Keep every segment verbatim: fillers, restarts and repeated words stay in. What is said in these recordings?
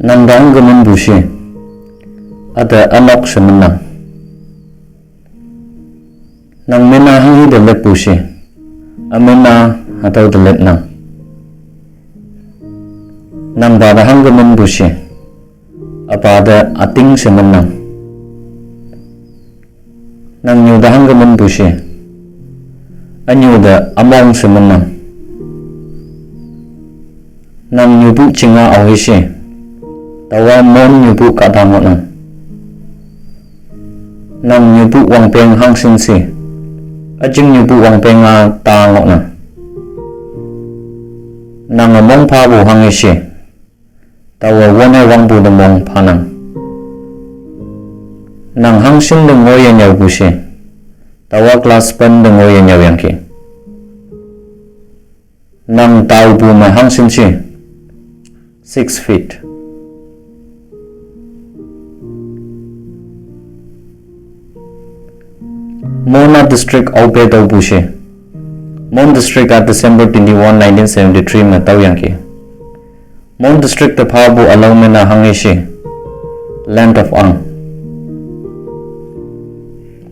Nang da hangke minpu shi, ata anok she minnang. Nang mina hanghi te letpu shi, amina hatüo te letnang. Nang pa te hangke minpu shi, apa te ating she minnang. Nang nyu te hangke minpu shi, anyu te among she minnang. Nang nyupu chinga aohi shi, taowa Mon nyupu kahta ngohnang. Nang nyupu wangpeng hangshin shi, üjing nyupu wangpeng-a ta ngohnang. Nange mong phapu hanghe she, taowe wonhei wangpu te mong phanang. Nang hangshin te ngoiye nyüopu she, taowa class pen te ngoiye nyüoyangki. Nang taopu me hangshin shi, six feet. Mon-a district aope tüopu she, Mon district-a December twenty-one, nineteen seventy-three me tüoyangki. Mon district te phapu ülao mina hanghe she, Land of Ang.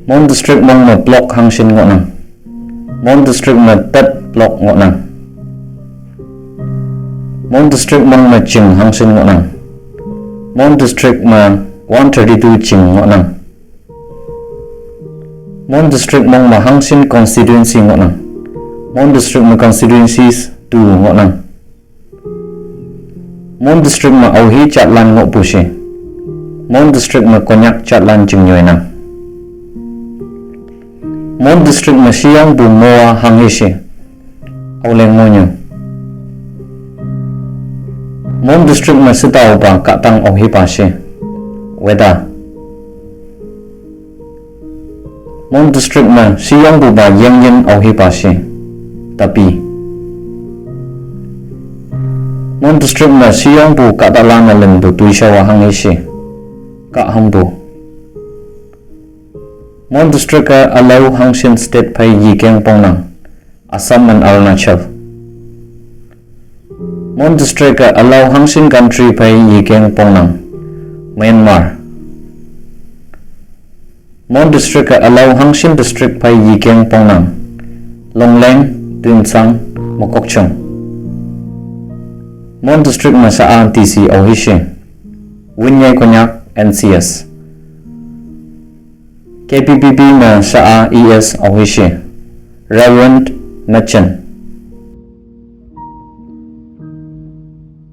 Mon district mong me block hangshin ngohnang. Mon district me tet block ngohnang. Mon district mong me ching hangshin ngohnang. Mon district me one thirty-two ching ngohnang. Mon district mong me hangshin constituency ngohnang. Mon district me constituencies two ngohnang. Mon district me aohi jatlan ngohpu she, Mon district me Konyak jatlan jing nyoinang. Mon district me sheyongpu mo-a hanghe she, Aoleang monyu. Mon district me shetaopa kahtang aohipa she, Weta. Mon district me sheyongpupa yengyin aohipa she, Tapi. Mon district me sheyongpu kahtalan-e linpu toishao-a hanghe she, Kahhampu. Mon district-e ülao hangshin state phei yikeng pongnang, Assam and Arunachal. Mon district-e ülao hangshin country phei yikeng pongnang, Myanmar. Mon district-e ülao hangshin district phei yikeng pongnang, Longleng, Tuensang, Mokokchung. Mon district me sha-a D C aohi she, Winyai Konyak, N C S. K P P P me sha-a E S aohi she, Reverend Machen.